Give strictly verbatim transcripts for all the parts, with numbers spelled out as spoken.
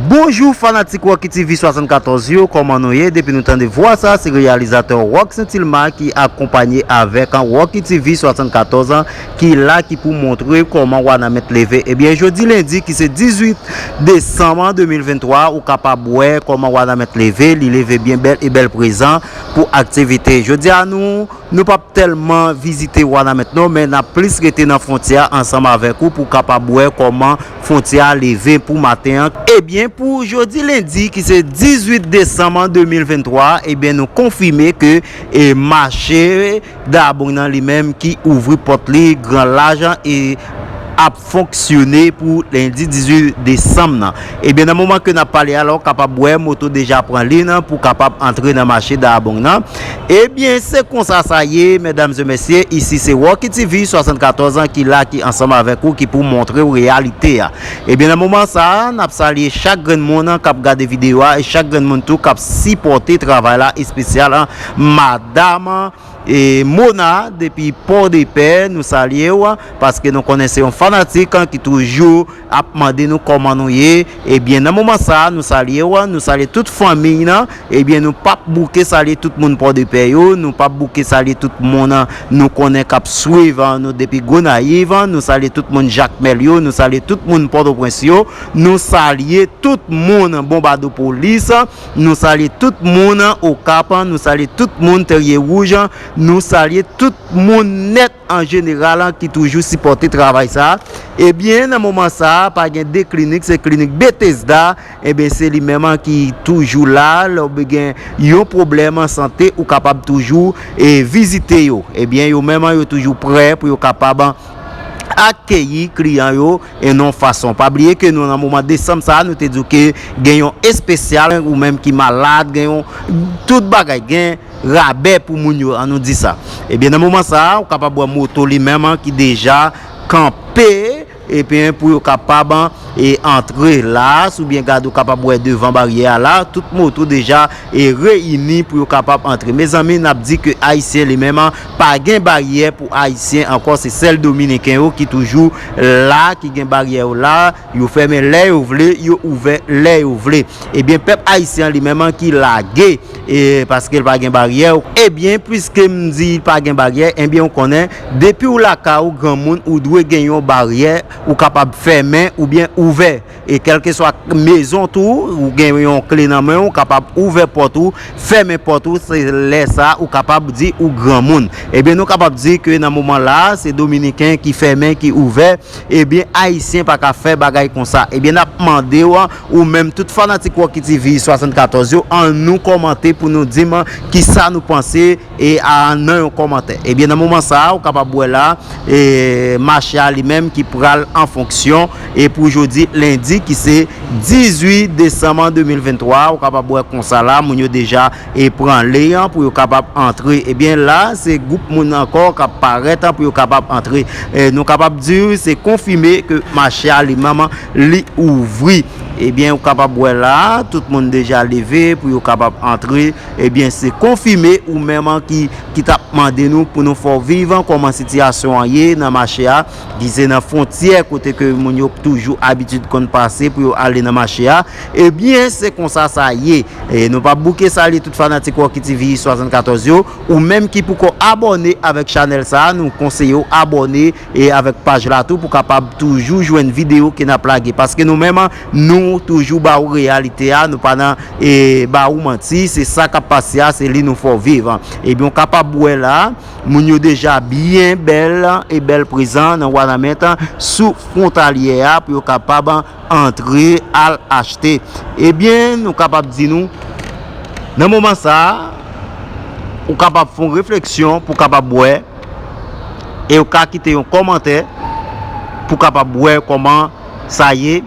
Bonjou fanatik Rocky T V swasannkatòz yo, kòman nou ye? Depi nou tande vwa sa, se reyalizatè Rock Saint-Ilma ki akonpanye avèk Rocky T V swasannkatòz ki la, ki pou montre kòman Wanament leve. Ebyen, jodi lendi ki se dizuit desanm de mil venntwa, ou kapab wè kòman Wanament leve, li leve byen bèl e bèl prezan pou aktivite. Jodi a nou Nou p ap tèlman vizite Wanament non, men n ap plis rete nan fwontyè a ansanm avèk ou pou w kapab wè kòman fwontyè a leve pou maten an. Ebyen, pou jodi lendi ki se dizuit desanm de mil venntwa, ebyen, nou konfime ke e mache Dabong nan li menm ki ouvri pòt li gran laj e ap fonksyone pou lendi dizuit desanm nan. Ebyen, nan moman ke n ap pale a la, ou kapab wè moto deja pran li nan pou kapab antre nan mache Dabong nan. Ebyen, se konsa sa ye, medam e mesye, isi se Rocky T V swasannkatòz ki la, ki ansanm avèk ou, ki pou montre w reyalite a. Ebyen, nan moman sa a, n ap salye chak grenn moun k ap gade videyo a e chak grenn moun tou k ap sipòte travay la, espesyal madam e Mona depi Pòdepè, nou salye w, paske nou konnen se yon fanatik ki toujou ap mande nou kòman nou ye. Ebyen, nan moman sa a, nou salye w, nou salye tout fanmi nan. Ebyen, nou p ap bouke salye tout moun Pòdepè yo, nou p ap bouke salye tout moun nou konnen k ap swiv nou depi Gonayiv, nou salye tout moun Jakmèl yo, nou salye tout moun Pòtoprens yo, nou salye tout moun Bonbadopolis, nou salye tout moun Okap, nou salye tout moun Tèrye Wouj, nou salye tout moun nèt an jeneral ki toujou sipòte travay sa a. Ebyen, nan moman sa a, pa gen de klinik, se klinik Bethesda, ebyen, se li menm ki toujou la. Lè w gen yon pwoblèm sante, ou kapab toujou e vizite yo. Ebyen, yo menm yo toujou prè pou yo kapab akeyi kliyan yo e nan fason. Pa bliye ke nou nan moman desanm sa a, nou te di w ke gen yon espesyal, ou menm ki malad, gen yon tout bagay, gen rabè pou moun yo, an nou di sa. Ebyen, nan moman sa a, ou kapab wè moto li menm ki deja kanpe, ebyen, pou yo kapab e antre la, si w byen gade, ou kapab wè devan baryè a la, tout moto deja e reyini pou yo kapab antre. Mezanmi, n ap di ke Ayisyen li menm pa gen baryè pou Ayisyen ankò, se sèl Dominiken yo ki toujou la, ki gen baryè yo la, yo fèmen lè yo vle, yo ouvè lè yo vle. Ebyen, pèp ayisyen li menm ki lage, e paske l pa gen baryè. Ebyen, piske m di pa gen baryè, ebyen, ou konnen, depi w lakay ou granmoun, ou dwe gen yon baryè, ou kapab fèmen oubyen ouvè. E kèlkeswa mezon tou, ou gen yon kle nan men w, ou kapab ouvè pòt ou, fèmen pòt ou, se lè sa ou kapab di ou granmoun. Ebyen, nou kapab di ke nan moman la, se Dominiken ki fèmen, ki ouvè, ebyen, Ayisyen pa ka fè bagay konsa. Ebyen, n ap mande w, ou menm tout fanatik Rocky T V swasannkatòz yo, ann nou kòmante pou nou di m kisa nou panse e a nan yon kòmantè. Ebyen, nan moman sa a, ou kapab wè la, e mache a li menm ki pral an fonksyon, e pou jodi lendi ki se dizuit desanm de mil venntwa, ou kapab wè konsa la, moun yo deja e pran le an pou yo kapab antre. Ebyen, la, se gwoup moun ankò k ap parèt pou yo kapab antre. E nou kapab di se konfime ke mache a li menm li ouvri. Ebyen, ou kapab wè la, tout moun deja leve pou yo kapab antre. Ebyen, se konfime ou menm ki, ki t ap mande nou pou nou fè w viv kòman sitiyasyon an ye nan mache a, ki se nan fwontyè kote ke moun yo toujou abitid konn pase pou yo ale nan mache a. Ebyen, se konsa sa ye. E nou p ap bouke salye tout fanatik Rocky T V swasannkatòz yo. Ou menm ki poko abòne avèk chanèl sa a, nou konseye w abòne e avèk paj la tou pou kapab toujou jwenn videyo ke n ap lage. Paske nou menm, nou toujou ba ou reyalite a, nou pa nan e ba ou manti, se sa k ap pase a, se li nou fè w viv. Ebyen, ou kapab wè la, moun yo deja byen bèl e bèl prezan nan Wanament sou fwontalyè a pou yo kapab antre al achte. Ebyen, nou kapab di nou, nan moman sa a, ou kapab fè yon refleksyon pou kapab wè, e ou ka kite yon kòmantè pou kapab wè kòman sa ye.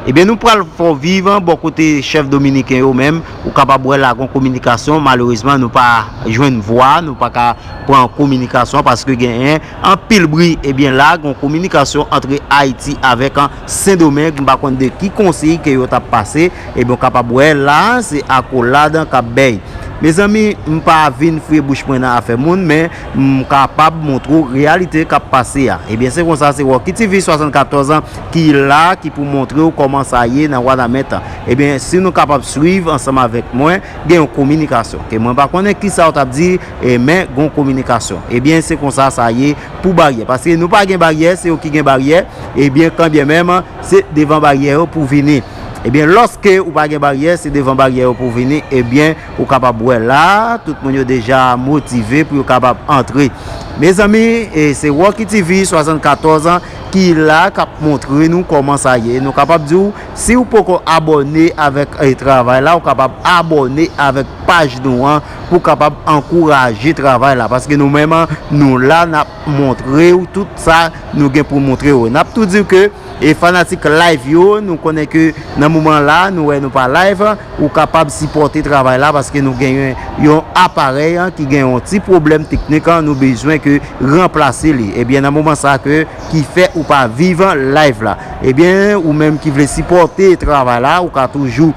Ebyen, nou pral fè w viv bò kote chèf dominiken yo menm, ou kapab wè la gon kominikasyon. Malerezman, nou pa jwenn vwa, nou pa ka pran kominikasyon paske genyen anpil bri. Ebyen, la gon kominikasyon ant Ayiti avèk Sendomeng, m pa konn de ki konsiy ke yo t ap pase. Ebyen, ou kapab wè la, se akolad k ap bay. Mezanmi, m pa vin fouye bouch mwen nan afè moun, men m kapab montre w reyalite k ap pase a. Ebyen, se konsa, se Rocky T V swasannkatòz ki la, ki pou montre w kòman sa ye nan Wanament. Ebyen, si nou kapab swiv ansanm avèk mwen, gen yon kominikasyon. Ke mwen pa konnen kisa w t ap di, e, men gen yon kominikasyon. Ebyen, se konsa sa ye pou baryè. Paske nou pa gen baryè, se yo ki gen baryè. Ebyen, kanbyenmenm, se devan baryè yo pou vini. Ebyen, lòske ou pa gen baryè, se devan baryè yo pou vini, ebyen, ou kapab wè la, tout moun yo deja motive pou yo kapab antre. Mezanmi, e se Rocky T V swasannkatòz ki la k ap montre nou kòman sa ye. Nou kapab di w, si w poko abòne avèk, e, travay la, ou kapab abòne avèk paj nou an pou kapab ankouraje travay la. Paske nou menm, nou la, n ap montre w tout sa nou gen pou montre w. N ap tou di w ke e fanatik live yo, nou konnen ke nan moman la, nou wè nou pa live, ou kapab sipòte travay la paske nou gen yon, yon aparèy, an, ki gen yon ti pwoblèm teknik, an, nou bezwen ke ranplase li. Ebyen, nan moman sa ke, ki fè ou pa viv live la. Ebyen, ou menm ki vle sipòte travay la, ou ka toujou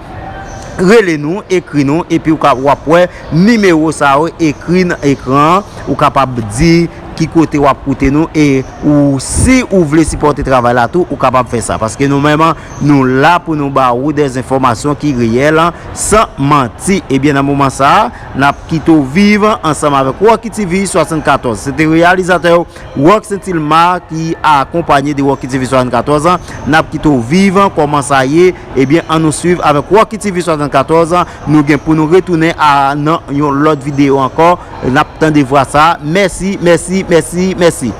rele nou, ekri nou, epi ou ka, w ap wè nimewo sa yo ekri nan ekran an. Ou kapab di ki kote w ap koute nou, e ou, si ou vle sipòte travay la tou, ou kapab fè sa. Paske nou menm, nou la pou nou ba ou dè enfòmasyon ki reyèl, san manti. Ebyen, nan moman sa a, n ap kite w viv ansanm avèk Rocky T V swasannkatòz. Se te reyalizatè w, Rock Sentilma, ki akonpanye de Rocky T V swasannkatòz. N ap kite w viv kòman sa ye. Ebyen, ann nou swiv avèk Rocky T V swasannkatòz. Nou gen pou nou retounen a, nan yon lòt videyo ankò. N ap tande vwa sa. Mèsi, mèsi, mèsi, mèsi.